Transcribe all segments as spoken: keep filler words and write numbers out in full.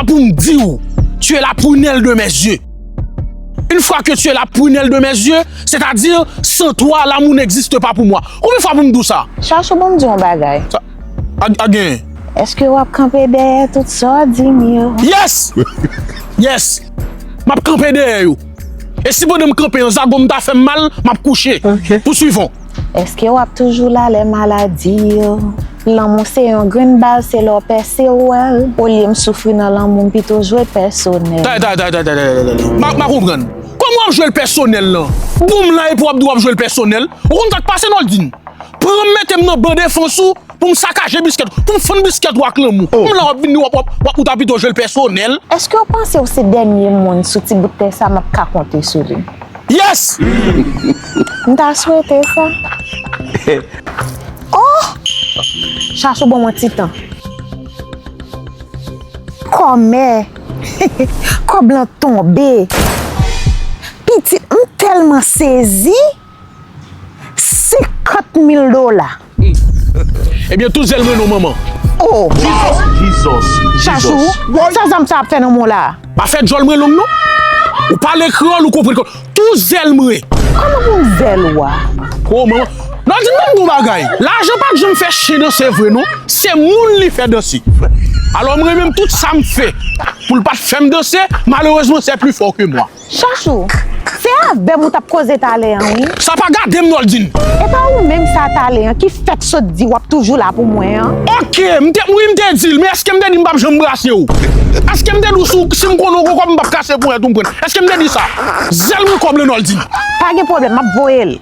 Pou m di w, tu es la prunelle de mes yeux. Une fois que tu es la prunelle de mes yeux, c'est-à-dire, sans toi, l'amour n'existe pas pour moi. Konbyen fwa pou m di w sa? Chachou, bon, m di yon bagay. Sa, a, a gen. Èske w ap kanpe dèyè tout sa w di m yo? Yes! Yes! M ap kanpe dèyè yo. E si pandan m kanpe an, zago m ta fè m mal, m ap kouche. Ok. Pousuivons. Èske w ap toujou la lè maladi yo? Lanmou se yon grenn bal, se lè w pèse w wè l. Olye m soufri nan lanmou, m pito jwe l pèsonèl. Tay, tay, tay, tay, tay, tay, tay, tay. Ma, ma konprann. Kòman w ap jwe l pèsonèl lan? Bon m la epi w ap di w ap jwe l pèsonèl? Ou konn sa k pase, Noldine? Pran m mete m nan ban defans ou pou m sakaje biskèt, pou m fann biskèt ou ak lanmou. M la w ap vin di w ap, w ap, w ap, ou ta pito jwe l pèsonèl. Èske w panse w se dènye moun sou ti bout tè sa m ap ka konte sou li? Yes! M ta swete sa. Oh! Chachou ban mwen ti tan. Kòmè! Kòb lan tonbe. Pitit, m tèlman sezi. Senkant mil dola. Ebyen, tou zèl mwen non, manman. Oh! Jesus, Jesus, Chachou, sa zam sa ap fè nan men w la? Afè djòl mwen long non. Ou pale kreyòl, ou konprann kreyòl. Tou zèl mwen. Kòman pou m zèl ou a? Kòman? Noldine, ban m di w bagay. Lajan pa t janm fè chen danse vre non. Se moun li fè danse. Alò, mwen menm, tout sa m fè pou l pa t fè m danse, malerezman, c'est plus fort que moi. Chachou, se avè m ou t ap koze talè an, wi. Sa pa gade m, Noldine. E pa ou menm sa talè an ki fèk sot di w ap toujou la pou mwen an? Oke, m te, wi, m te di l, men èske m te di m p ap janm brase w? Èske m te di w si, si m konnen w gon kòb m p ap kase ponyèt ou m pran? Èske m te di sa? Zèl mwen kòb lan, Noldine. Pa gen pwoblèm, m ap voye l.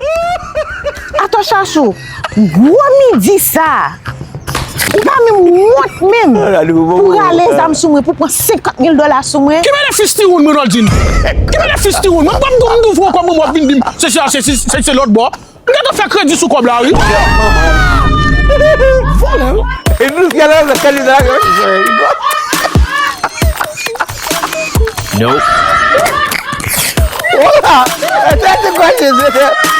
Atò Chachou, gwo midi sa. Ou pa menm wont menm pou rale zam sou mwen, pou pran senkant mil dola sou mwen. Ki benefis ti woun mwen, Noldine? Ki benefis ti woun mwen? M p ap di w m di w fè yon kòb mwen, w ap vin di m se sa, se, se, se, se lòt bò. M gentan fè kredi sou kòb la, wi. Vòlè, wi. E nou fè la, la, kaliza, la. Nope. Ola! E te, te kwa, Jezi.